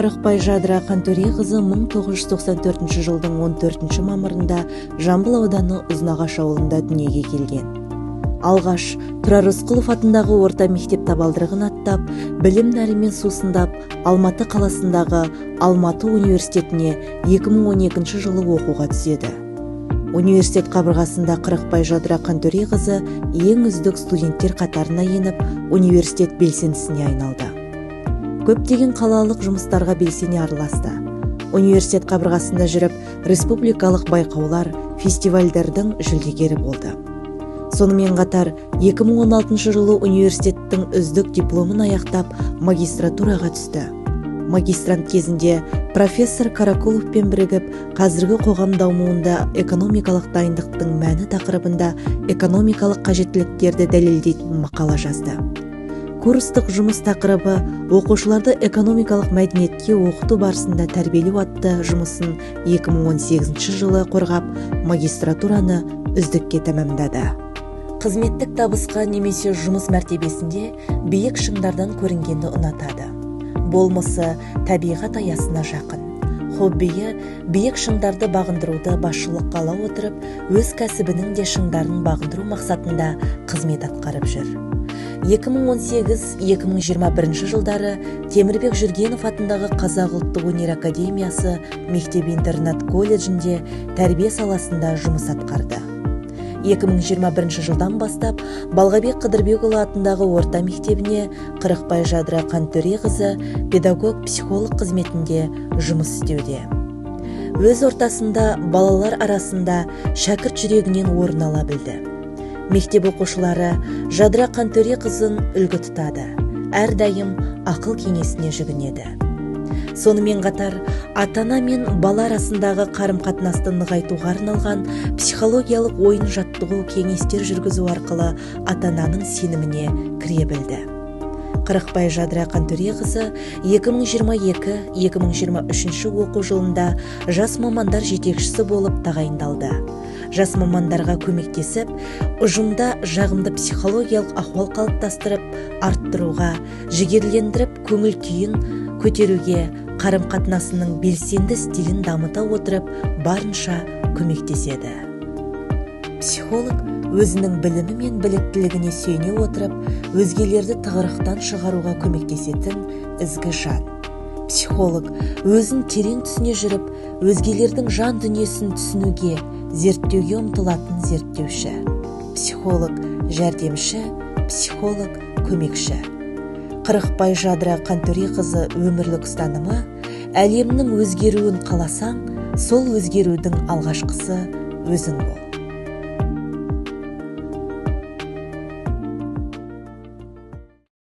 Қырықбай Жадыра Қантөреқызы 1994 жылдың 14 мамырында Жамбыл ауданы Ұзынағаш ауылында дүниеге келген. Алғаш Тұрар Рысқұлов атындағы орта мектеп табалдырығын аттап, білім нәрімен сусындап, Алматы қаласындағы Алматы университетіне 2012 жылы оқуға түседі. Университет қабырғасында Қырықбай Жадыра Қантөреқызы ең үздік студенттер қатарына еніп, университет белсендісіне айналды. Көптеген қалалық жұмыстарға белсене араласты. Университет қабырғасында жүріп, республикалық байқаулар, фестивальдердің жүлдегері болды. Сонымен қатар 2016 жылы университеттің үздік дипломын аяқтап, магистратураға түсті. Магистрант кезінде профессор Каракуловпен бірігіп, қазіргі қоғам дамуында экономикалық дайындықтың мәні тақырыбында экономикалық қажеттіліктерді дәлелдейтін мақала жазды. Курстық жұмыс тақырыбы оқушыларды экономикалық мәдениетке оқыту барысында тәрбиелеу атты жұмысын 2018 жылы қорғап, магистратураны үздікке тәмамдады. Қызметтік табысқа немесе жұмыс мәртебесінде биік шыңдардан көрінгенді ұнатады. Болмысы табиғат аясына жақын. Хоббиі биік шыңдарды бағындыруды басшылыққа ала отырып, өз кәсібінің де шыңдарын бағындыру мақсатында қызмет атқарып жүр. 2018-2021 жылдары Темірбек Жүргенов атындағы Қазақ ұлттық өнер академиясы мектеп-интернат колледжінде тәрбие саласында жұмыс атқарды. 2021 жылдан бастап Балғабек Қыдырбекұлы атындағы орта мектебіне Қырықбай Жадыра Қантөреқызы педагог-психолог қызметінде жұмыс істеуде. Өз ортасында балалар арасында шәкірт жүрегінен орын ала білді. Мектеп оқушылары Жадыра Қантөреқызын үлгі тұтады, әрдайым ақыл кеңесіне жүгінеді. Сонымен қатар ата-ана мен бала арасындағы қарым-қатынасты нығайтуға арналған психологиялық ойын жаттығу кеңестер жүргізу арқылы ата-ананың сеніміне кіре білді. Қырықбай Жадыра Қантөреқызы 2022-2023 оқу жылында жас мамандар жетекшісі болып тағайындалды. Жас мамандарға көмектесіп, ұжымда жағымды психологиялық ахуал қалыптастырып, арттыруға, жігерлендіріп, көңіл күйін көтеруге, қарым-қатынасының белсенді стилін дамыта отырып, барынша көмектеседі. Психолог өзінің білімі мен біліктілігіне сүйене отырып, өзгелерді тығырықтан шығаруға көмектесетін ізгі жан. Психолог өзін терең түсіне жүріп, өзгелердің жан дүниесін түсінуге, зерттеуге ұмтылатын зерттеуші. Психолог жәрдемші, психолог көмекші. Қырықбай Жадыра Қантөреқызы өмірлік ұстанымы: әлемнің өзгеруін қаласаң, сол өзгерудің алғашқысы өзің бол.